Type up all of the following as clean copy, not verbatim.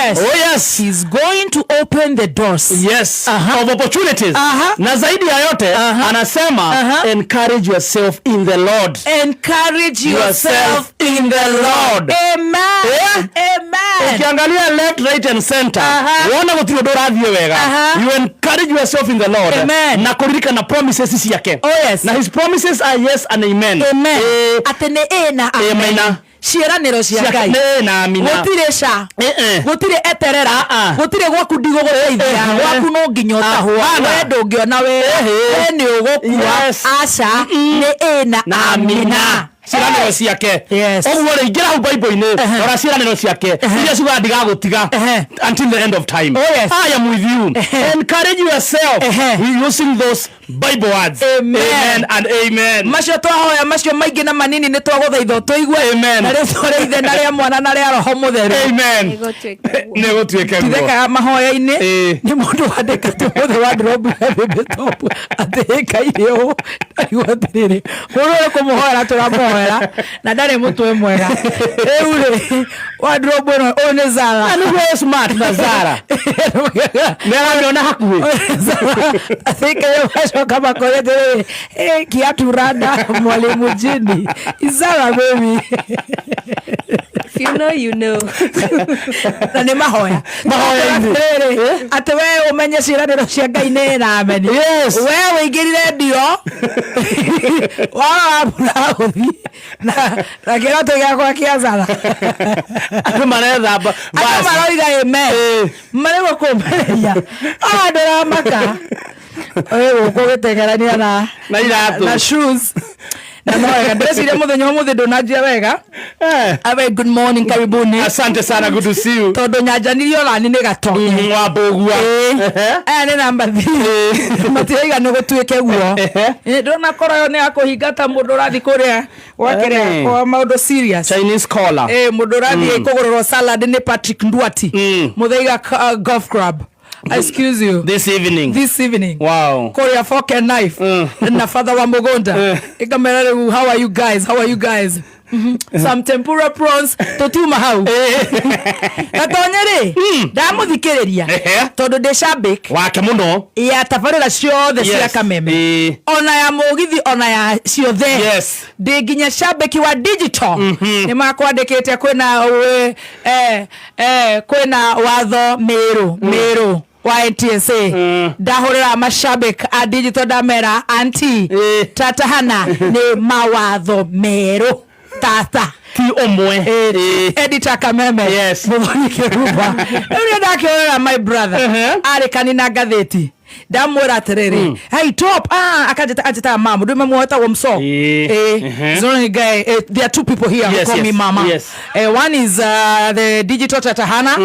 Yes. Oh yes. He's going to open the doors. Yes. Of opportunities. Na zaidi ya yote, anasema, "Encourage yourself in the Lord." Encourage yourself Yourself in the Lord. Amen. Amen. Ukiangalia left, right and center, wona gutiri undu urathie wega, you encourage yourself in the Lord. Amen. Na kuririkana promises ciake. Oh, yes. Na his promises are yes and amen. Amen. Eh. Atĩ nĩ ĩ na Amen. amen. Ciĩranĩro cia Ngai. Nĩ na amina. Gũtirĩ ca. Eh, eh. Gũtirĩ eterera. Ah, ah. Gũtirĩ gwaku ndigũgũteithia. Gwaku no nginya ũtahwo. Hapana. We ndũngĩona wĩra. We nĩ ũgũkua. Aca, nĩ ĩ na Na amina ciĩranĩro ciake. Ũguo rĩ, ingĩra hau Bible-inĩ, rora ciĩranĩro ciake iria ciugaga ndigagũtiga until the end of time. Oh, yes. I am with you. Encourage yourself using those Bible words. Amen. Amen and amen. Macio twahoya macio maingĩ na manini, nĩ twagũthaitha ũtũigue. Amen. Na rĩtwa rĩa Ithe na rĩa Mwana na rĩa Roho Mũtheru. Amen. Nĩgũtuĩke guo. Nĩ gũtuĩke guo. Tithekaga mahoya-inĩ. Ĩĩ. Nĩ mũndũ wandĩka atĩ mũthĩ wa ndrobu ya Baby Top atĩ ĩkaire ũũ, ndaigua atĩrĩrĩ, mũndũ ũyũ kũmũhoera tũramũhoera na ndarĩ mũtwe mwega. Rĩu rĩ, wardrobe ĩno, ũyũ nĩ Zara. Na nĩguo smart na Zara nĩ aramĩona hakuhĩ. Atĩkaire macoka makoria atĩrĩrĩ, "Eh, kiatu rada mwalimu jini Zara baby." If you know, you know. Na nĩ mahoya. Mahoya-inĩ. Atĩrĩrĩ, atĩ we ũmenye ciĩranĩro cia Ngai nĩ na ameni. We wĩingĩrire ndio warora mburaũthi na kĩratũ gĩakwa kĩa Zara. Andũ marethamba. Andũ maroiga amen. Marĩ gũkũmĩrĩria ndũramaka ĩ gũkũ gĩteng'erania na Na iratũ. Na shoes na no wega. Ndĩreciria mũthenya ũmũthĩ ndũnanjia wega. A very good morning, karibuni. Asante sana, good to see you. Tondũ nyanjanirie orani nĩ gatonye. Wa mbũgua. Aya nĩ namba 3, matiraiga nĩ gũtuĩke guo. Ndĩrona koro ĩyo nĩ ya kũhinga ta mũndũ ũrathiĩ kũrĩa gwakĩrĩa kwa maũndũ serious. Chinese collar. Mũndũ ũrathiĩ kũgũrĩrwo salad nĩ Patrick Ndwati. Mũthaiga Golf Club, excuse you. This evening. This evening. Kũrĩa Fork and Knife na father wa mũgũnda ĩkamera rĩu, "How are you guys? How are you guys?" Some tempura prawns tũtiuma hau. Gatonye rĩ, ndamũthikĩrĩria tondũ ndĩ shabik wake mũno ya tabarĩra ciothe cia Kameme, ona ya mũgithi, ona ya ciothe. Ndĩ nginya shabiki wa digital. Nĩ makwandĩkĩte kwĩna kwĩna watho mĩrũ mĩrũ wa NTSA. Ndahũrĩra mashabik a digital, ndamera anti tatahana nĩ mawatho merũ tata. Ti ũmwe. Editor Kameme. Muthoni Kĩrumba, rĩu nĩ ndakĩorera my brother arĩ kanina ngathĩti, ndamwĩra atĩrĩrĩ, "Hey top," ah, akanjĩta, anjĩtaga mama, ndũme muotagwo mso. Zoni guy, there are two people here who call me mama. One is the digital tatahana,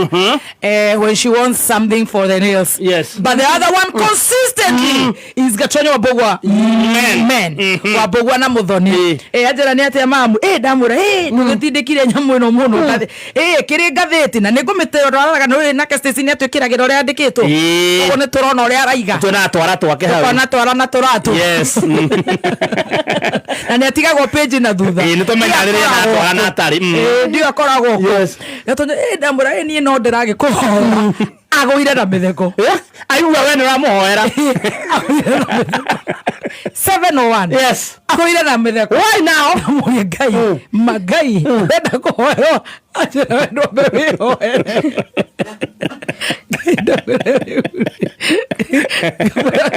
when she wants something for the nails, but the other one consistently is Gatonyo Wabogwa. Man. Men Wabogwa na Muthoni. Anjĩra nĩ atĩa mamu, ndamwĩra, ndũgĩtindĩkire nyamũ ĩno mũno. Kĩrĩ ngathĩti na nĩ ngũmĩtĩra ndwararaga nĩ nake Stacy nĩ atwĩkĩragĩra ũrĩa andĩkĩtwo. Ũguo nĩ tũrona ũrĩa araiga. Twĩna twara twake hau. Tũkona twara na tũratũ. Na nĩ atigagwo page na thutha. Ĩĩ, nĩ tũmenyaga rĩrĩa aratwara na atarĩ. Ndio akoragwo kuo. Gatonyo, ndamwĩra, niĩ no ndĩragĩkũhoera, agũire na mĩtheko. Aigua we nĩ ũramũhoera. Agũire na mĩtheko 701. Agũire na mĩtheko. Why now? Ndamũria, "Ngai magai wenda kũhoerwo?" Anjĩra, "We ndwambe wĩhoere." Ngai ndamwĩra rĩu rĩ.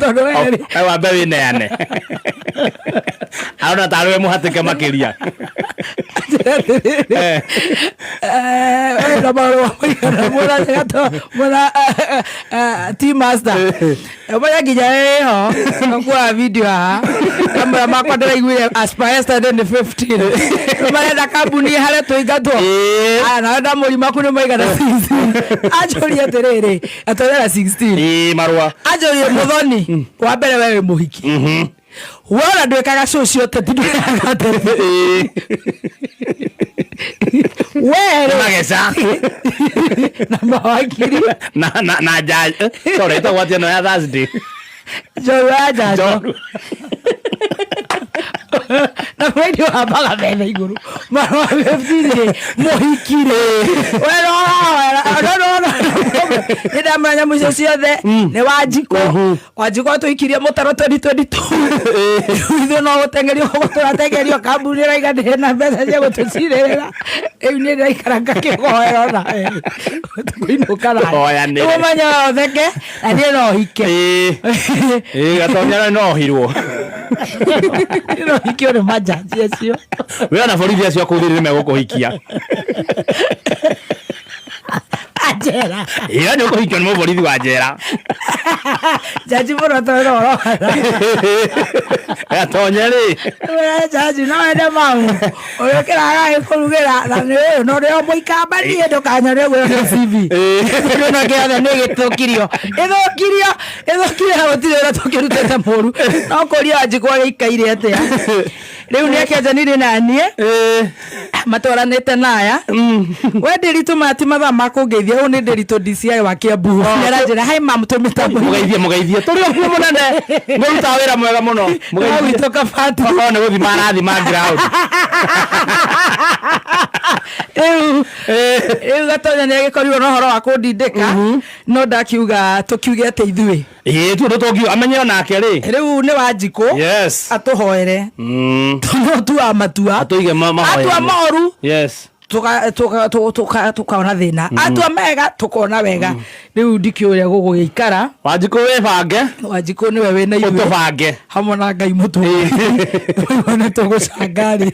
Tondũ we rĩ, We wambe wĩneane, arona tarĩ we mũhatĩke makĩria. Anjĩra atĩrĩrĩ, wĩna marũa maigana mũra team master ũmenya nginya ĩho kuoya video haha kamera makwa ndĩraiguire as per yesterday nĩ 15 marenda kambuni harĩa tũingatwo. Aya, nawe ndamũri maku nĩ maigana 16. Anjũrie atĩrĩrĩ, atũrera 16. Ĩĩ, marũa. Anjũrie, "Mũthoni wa mbere, we wĩ mũhiki, we ona ndwĩkaga show cia ũteti, ndwĩkaga ateti we rĩ?" Mageca. Na mawakiri. Na nja, sorry, ĩtagwo atĩa ĩno ya Thursday? Njorua ya njanjo. Njorua. Na mwendi wambaga metha igũrũ marũa 15 rĩ, mũhiki rĩ, we no. Nĩ ndamenya nyamũ icio ciothe nĩ Wanjikũ. Wanjikũ atũikirie mũtaro 2022. Ithuĩ no gũteng'erio tũrateng'erio kambuni ĩraiga ndĩrĩ na mbeca cia gũtũcirĩrĩra. Rĩu niĩ ndĩraikara ngakĩhoera ona tũkũinũka nayo. Tũhoyanĩre. Rĩu ũmenye we ũtheke na niĩ no hike. Ĩĩ. Ĩĩ, Gatonya no ohirwo. Niĩ no hikio nĩ majaji acio. We ona borithi acio akũu thĩinĩ nĩmegũkũhikia. Njera. Ĩĩ, nĩ ũkũhikio nĩ mũborithi wa njera. Jaji mũno tondũ ũrona. Gatonye rĩ. Wee jaji no wende mau. Ũrĩa ũkĩraga agĩkũrugĩra na nĩ ũyũ no nĩo mũikamba niĩ ndũkanyone ũguo nĩ CV. Kĩndũ na kĩothe nĩ gĩthũkirio. Ĩthũkirio, ĩthũkirio na gũtirĩ ũrĩa tũkĩrutĩte mũru. No kũria Wanjikũ agĩikaire atĩa. Rĩu nĩ akĩanjanire na niĩ matwaranĩte na aya. We Ndĩritũ maya ti mathaa ma kũngeithia, ũyũ nĩ Ndĩritũ DCI wa Kiambu. Nĩ aranjĩra hi mam twĩ mĩtambo-inĩ. Mũgeithie, mũgeithie. Tũrĩ o kuo mũnene. Mũrutaga wĩra mwega mũno. Mũgeithie. Witũ kabati. Okorwo nĩ gũthima arathima ground. Rĩu rĩu Gatonya nĩ agĩkorirwo na ũhoro wa kũndindĩka no ndakiuga tũkiuge atĩ ithuĩ Ĩĩ, tu ũndũ tũngiuga amenye onake rĩ. Rĩu nĩ Wanjikũ Yes. atũhoere tondũ tuaga matua Atũige mahoya-inĩ. Atua moru Yes. Tukona thĩna, atua mega tukona wega. Rĩu ndikĩũĩ ũrĩa gũgũgĩikara. Wanjikũ wĩbange. Wanjikũ nĩwe wĩna ithuĩ. Ũtũbange. Hamwe na Ngai mũtũ nĩ tũgũcanga rĩ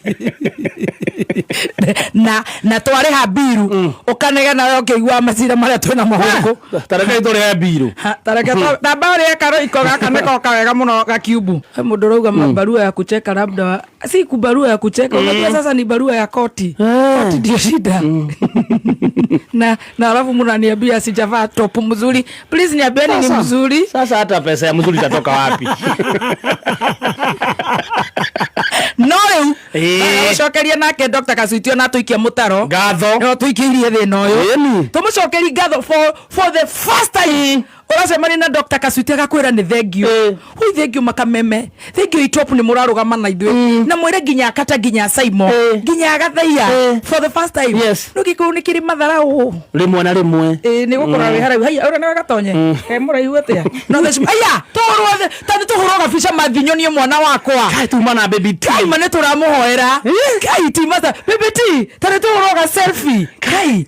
na twarĩha mbiru ũkanegena we ũkĩiguaga macira marĩa twĩna mo gũkũ. Ta rekei tũrĩhe mbiru. Tareke tamba ũrĩe karoiko gaka nĩkoka wega mũno gakiumbu. He mũndũ ũrauga barua ya kucheka labda si barua ya kucheka, unajua sasa ni barua ya koti. Koti ndio shida. Na alafu mnaniambia sijavaa top mzuri. Please niambieni ni mzuri. Sasa hata pesa ya mzuri itatoka wapi? No rĩu Ĩĩ. gũcokeria nake Dr. Kasuitio na atũikia mũtaro. Ngatho. No tũikĩirie thĩna ũyũ. Ĩni. Tũmũcokerie ngatho for the first time. Ũracemania na Dr. Kasuitio agakwĩra nĩ thengio. Hui thengio makameme. Thengio itop nĩ mũrarũgama na ithuĩ. Na mwĩre nginya akata nginya Saimo. Nginya Gathaiya. For the first time. Yes. Rĩu Gĩkũyũ nĩ kĩrĩ matharaũ. Rĩmwe na rĩmwe. Ĩĩ nĩ gũkorwo wĩ haraihu. Haiya ũrĩa nĩwe Gatonye. Kaĩ mũraihu atĩa? No theci. Haiya tũhũrwo ta nĩ tũhũrwo gabica mathiĩ nyonie mwana wakwa. Kai tuma na baby T. Kai ma nĩ tũramũhoera. Kai ti mata. Baby T ta nĩ tũhũrwo ga selfie. Kai.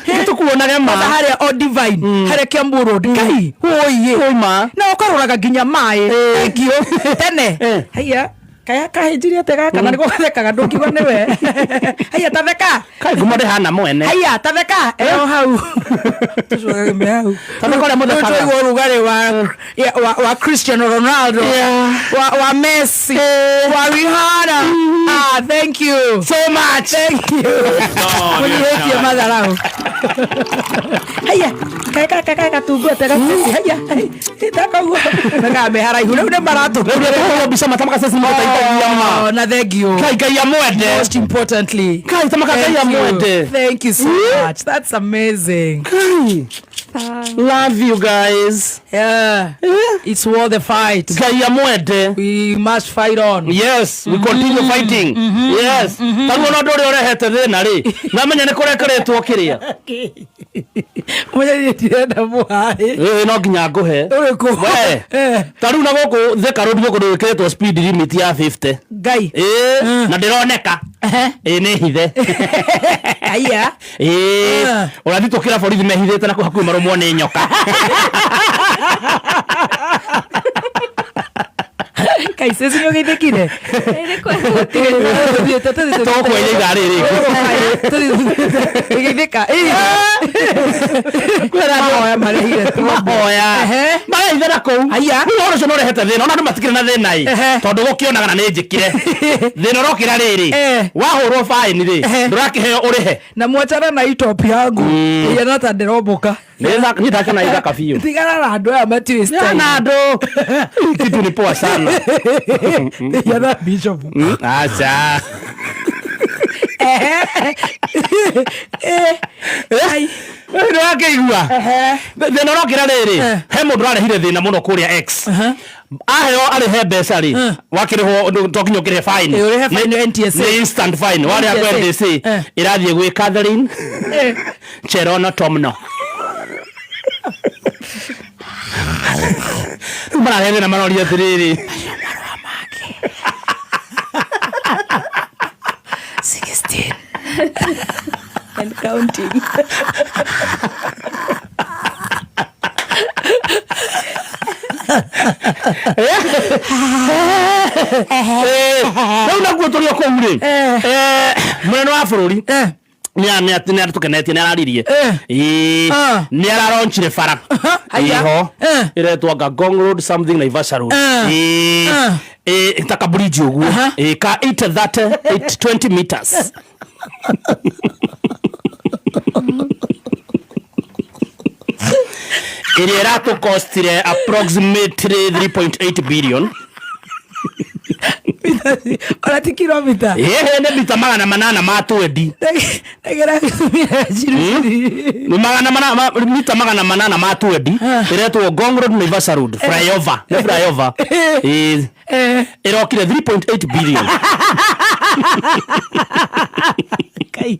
Nĩ tũkuonage ma. Kwanza harĩa o Divine harĩa Kiambu Road. Kai. Wũiĩ. Ũma. Na ũkaroraga nginya maĩ. Thank you. Tene. Haiya. Kaya kahĩnjirie atĩa gaka na nĩko gathekaga ndũngiuga nĩwe. Haiya ta theka. Kai ngumo ndĩhana mwene. Haiya ta theka. Ĩyo hau. Tũcũgage me hau. Ta theka ũrĩa mũthekaga. Rĩu twaigua ũrugarĩ wa Cristiano Ronaldo. Wa Messi. Wa Rihanna. Ah, thank you. So much. Thank you. Mũnyihĩtie matharau. Haiya, kaĩ kaĩ kaĩ gatungu atĩa gaceci. Haiya, takoguo. Mekaga me haraihu. Rĩu nĩ maratũ. Rĩu nĩ tũhũrwo mbica matamaka ceci mũteithagia ma. Oh, na thank you. Kai Ngai amwende. Most importantly. Kai tamaka Ngai Thank you. amwende. Thank you so much. That's amazing. Kai. Love you guys. Yeah. It's worth the fight. Ngai amwende. We must fight on. Yes, we continue fighting. Yes. Tarĩu ona ũndũ ũrĩa ũrehete thĩna rĩ, namenya nĩ kũrekeretwo kĩrĩa. Mwenye ndirenda mũhaĩ. Ĩĩ no nginya ngũhe. Ũrĩkũ? We. Ta rĩu na gũkũ Thika Road gũkũ gwĩkĩrĩtwo speed limit ya 50. Ngai. Ĩĩ, na ndĩroneka. Ĩĩ nĩ hithe. Aya. Ĩĩ, ũrathitũkĩra borithi mehithĩte na kũu hakuhĩ marũmwo nĩ nyoka. Kai ceci nĩ ũgeithĩkire? Tũkwenja ithaa rĩrĩ. Ĩgeithĩka. Mahoya marehire Mahoya. Marehithe na kũu. Aya. Rĩu ũhoro ũcio nĩ ũrehete thĩna ona andũ matikĩrĩ na thĩna ĩ. Tondũ gũkĩonaga na nĩ njĩkire. Thĩna ũrokĩra rĩrĩ. Wahũrwo baĩni rĩ, ndũrakĩheo ũrĩhe. Na mwachana na itop yangu. Ĩhana ta ndĩrombũka. Niĩ ndakĩona ithaka biũ. Tigana na andũ aya matiũĩ style. Na andũ. Kitu ni poa sana. Ĩhana bishop. Aca. Ai. Nĩ wakĩigua. Thĩna ũrokĩra rĩrĩ, he mũndũ ũrarehire thĩna mũno kũrĩa X. Aheo arĩhe mbeca rĩ, wakĩrĩhwo to nginya ũkĩrĩhe fine. Ĩ, ũrĩhe fine NTSA. Nĩ instant fine. Warĩha kwĩ NTSA. NTSA. Ĩrathiĩ gwĩ Catherine Cherono Tomno. Rĩu mararehe na maroria atĩrĩrĩ. 16. And counting. Rĩu naguo tũrĩ o kũu rĩ, mũnene wa bũrũri nĩ atũkenetie, nĩ araririe. Ĩĩ, nĩ araronchire bara. Haya. Ĩho ĩretwo anga Ngong Road something Naivasha Road. Ĩĩ. Ĩĩ, ta kabridge ũguo. Ĩĩ, ka 830 820 meters ĩrĩa ĩratũkostire approximately 3.8 billion. Ona ti kilomita. Ĩhĩ, nĩ mita 800 ma twendi. Ndagĩra gĩthumire ciriciri. Nĩ mita 800 ma twendi, ĩretwo Ngong Road Naivasha Road flyover, nĩ flyover. Ĩĩ. Ĩrokire 3.8 billion. Kai.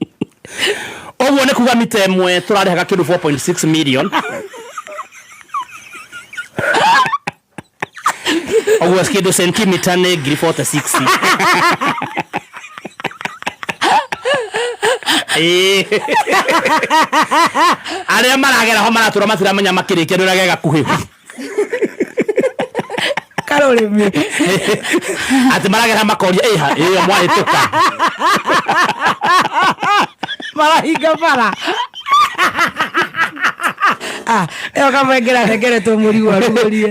Ũguo nĩ kuga mita ĩmwe tũrarĩhaga kĩndũ 4.6 million. Ũguo kĩndũ sentimita nĩ 46,000. Ĩĩ. Arĩa maragera ho maratũra matiramenya makĩrĩkia nĩ ũrĩa ge gakuhĩ. Karũrĩmĩ. Atĩ maragera makoria ĩha ĩyo mwahĩtũka. Marahinga bara. Ah, ĩyo kamwengera nengeretwo mũrigo arugũrie.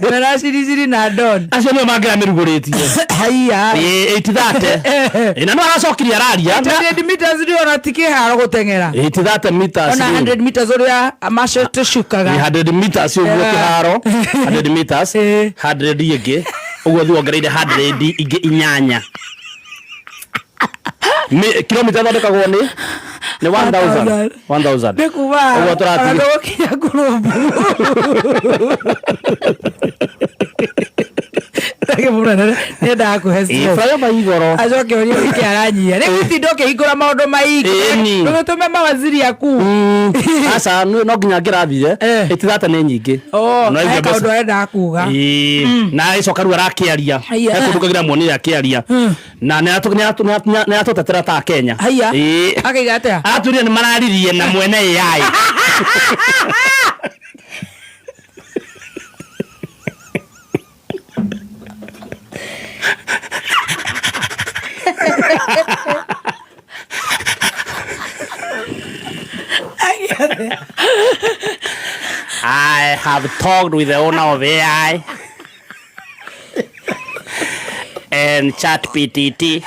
Mera ciriciri na don. Acio nĩo mangĩra mĩrugũrĩtie. Haiya. Ĩĩ, 830. Ĩ, na no aracokirie araria. 100 meters nĩ ona ti kĩharo gũteng'era. 830 meters. Ona rĩ. 100 meters ũrĩa macetũcukaga. Nĩ 100 meters ũguo kĩharo 100 meters, 100 ĩngĩ ũguo, thiĩ wongereire 100 ingĩ inyanya. Kilomita ĩthondekagwo nĩ 1000 1000. Nĩ kuma Ũguo tũratigia. Ona ndũgũkinya ngurumbu. Ndagĩmũra nĩendaga kũhe Ĩ, stress. flyover igoro. Acoke ũrie nĩkĩ aranyia nĩ gũtinda ũkĩhingũra maũndũ maingĩ. Ĩni. Ndũgĩtũme mawaziri aku. Aca, no nginya ngĩrathire. Ĩtithate nĩ nyingĩ. Oh, No he aigue kaũndũ mbeca. arendaga kuga. Ĩĩ, na agĩcoka rĩu arakĩaria. Haiya. He kũndũ kagira muonire akĩaria na nĩ aratũtetera ta Kenya. Haiya. Ĩĩ. Akaiga atĩa? Aratwĩrire nĩ mararirie na mwene AI. I have talked with the owner of AI and Chat PTT.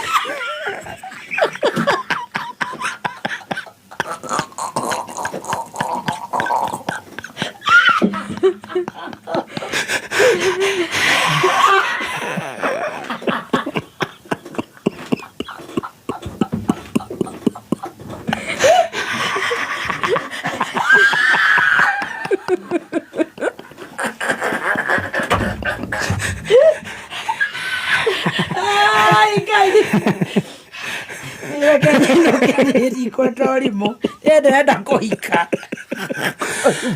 Ai, Ngai. Riko torimũ ndĩrenda kũhika.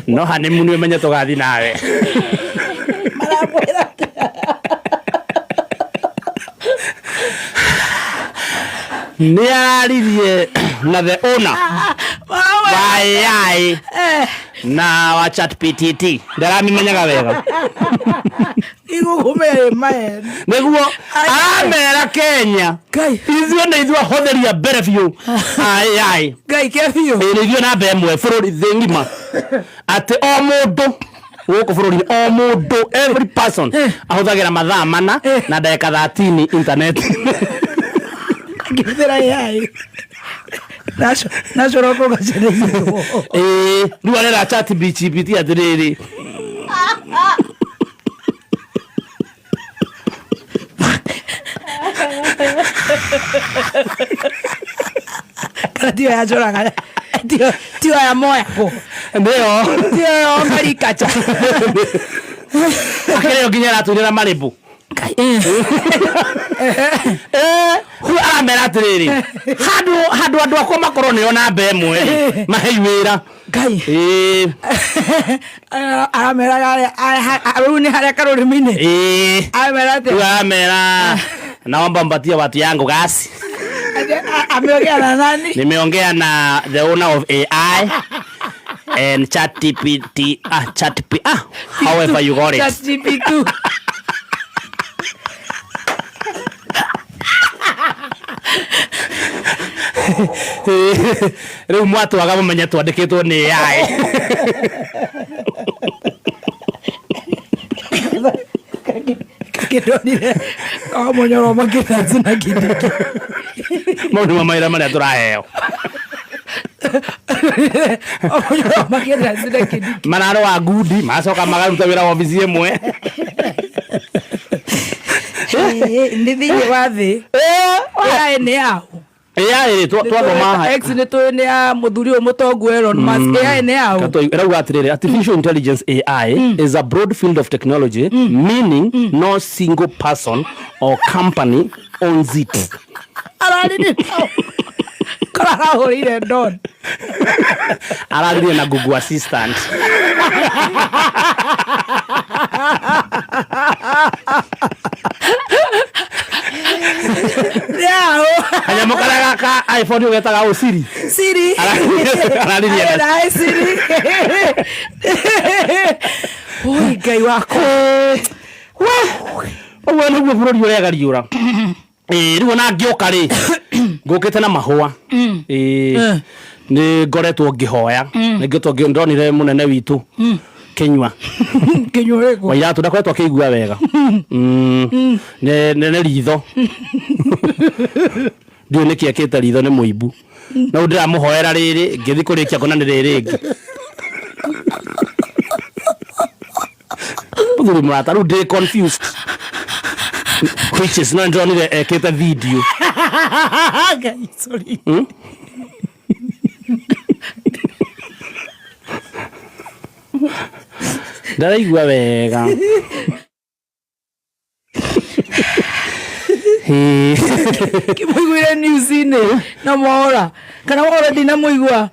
No honeymoon ũmenye tũgathi nawe. Maramwĩra atĩa? Nĩ araririe na the owner wa AI na wa Chat PTT, ndaramimenyaga wega. Igũkũmere maeni. Nĩguo aramera Kenya Ngai. Ithuĩ nĩ ithuĩ ahũthĩri a mbere biũ a AI. Ngai ke biũ. Ĩ, nĩ ithuĩ namba ĩmwe bũrũri thĩ ng'ima, atĩ o mũndũ gũkũ bũrũri-inĩ, o mũndũ, every person, ahũthagĩra mathaa 4 na ndagĩka 13 internet. Akĩhũthĩra AI. National congratulations. Ĩĩ, rĩu arera Chat GPT atĩrĩrĩ, Kana tiyo yacoraga tiyo ya moyako. Nĩyo. Tiyo ya marikacha. Akĩrĩo nginya aratwĩrĩra marĩbũ. Rĩu aramera atĩrĩrĩ, handũ handũ andũ akwa makorwo nĩo namba ĩmwe rĩ, mahei wĩra. Ngai. Ĩĩ. Aramera rĩu nĩ harĩa karũrĩmĩ-inĩ. Ĩĩ. Aramera atĩa? Rĩu aramera, naomba mpatie watu yangu kazi. Ameongea na nani? Nimeongea na the owner of AI and ChatGPT, ah, chat P, ah, however you got it. ChatGPT. Rĩu mwatwaga mũmenye twandĩkĩtwo nĩ AI. Kĩndonire Wamunyoro makĩtanzi na Kindiki. Mau nĩmo mawĩra marĩa tũraheo. Wamunyoro makĩtanzi na Kindiki. Mararũa ngundi magacoka makaruta wĩra wabici ĩmwe. Nĩ thĩinĩ wa thĩ. AI nĩ yaũ? AI rĩ, twathoma X nĩ tũĩ nĩ ya mũthuri ũyũ mũtongu Elon Musk. AI nĩ yaũ? Ĩrauga atĩrĩrĩ, artificial intelligence, AI, is a broad field of technology, meaning no single person or company owns it. Araririe kora arahũrĩire Don. Araririe na Google Assistant. Nĩ yaũ? Kanyamũ karĩa ka iPhone ũgetaga ũ Siri. Siri. Araririe na- Arera, Siri. Oi Ngai wakwa. We, ũguo nĩguo bũrũri ũregariũra. Ĩĩ, rĩu ona ngĩũka rĩ, ngũkĩte na mahũa. Ĩĩ, nĩ ngoretwo ngĩhoya, nĩ ngoretwo ndonire mũnene witũ Kĩnyua. Kĩnyua ũrĩkũ? Wairatũ ndakoretwo akĩigua wega. Nĩ ritho, ndiũĩ nĩkĩ ekĩte ritho, nĩ mũimbu. No rĩu ndĩramũhoera rĩrĩ, ngĩthiĩ kũrĩkia ngona nĩ rĩrĩ rĩngĩ. Mũthuri mũrata, rĩu ndĩ confused, which is no ndĩronire ekĩte video. Ngai, sorry. Ndaraigua wega. Ĩĩ. Kĩmũiguire news-inĩ na mwahora kana wahora ndinamũigua.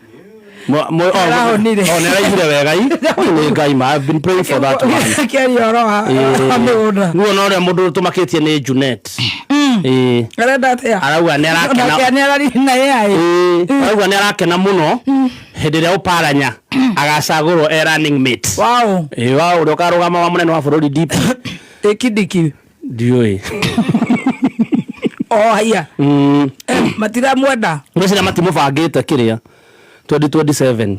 Arahonire. Oh, nĩaraiguire wega i. Oi, nĩ Ngai ma, I've been praying for that man. Akĩaria ũhoro wa mĩgũnda. Rĩu ona ũrĩa mũndũ tũmakĩtie nĩ Junet. Ĩĩ. Arenda atĩa? Arauga nĩ arakena. Onake nĩ araririe na AI. Ĩĩ, arauga nĩ arakena mũno hĩndĩ ĩrĩa Ũparanya agacagũrwo e running mate. Wow. Ĩĩ, wa ũrĩa ũkarũgama wa mũnene wa bũrũri DP. Ĩ Kindiki? Ndiũĩ. O haiya. Matiramwenda. Ngwĩciria matimũbangĩte kĩrĩa 2027.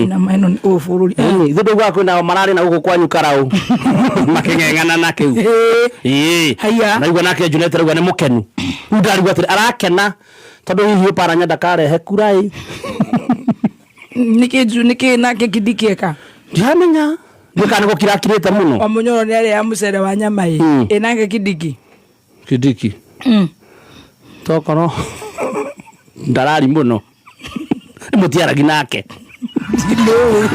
Na maeno nĩ ũyũ bũrũri. Ithuĩ ndaugaga kwĩna mararĩ na gũkũ kwanyu karau makĩng'eng'ana na kĩu. Ĩĩ. Haiya. Naigua nake Junet arauga nĩ mũkenu. Rĩu ndarigwo atĩrĩ, arakena tondũ hihi Ũparanya ndakarehe kura ĩ? Nĩkĩ nĩkĩ nake Kindiki eka? Ndiramenya nĩ kana nĩ gũkirakirĩte mũno. Wamunyoro nĩ arĩa mũcere wa nyama ĩ. Ĩ nake Kindiki? Kindiki tokorwo ndarari mũno, nĩ mũtiaragi nake. Ndimũĩ.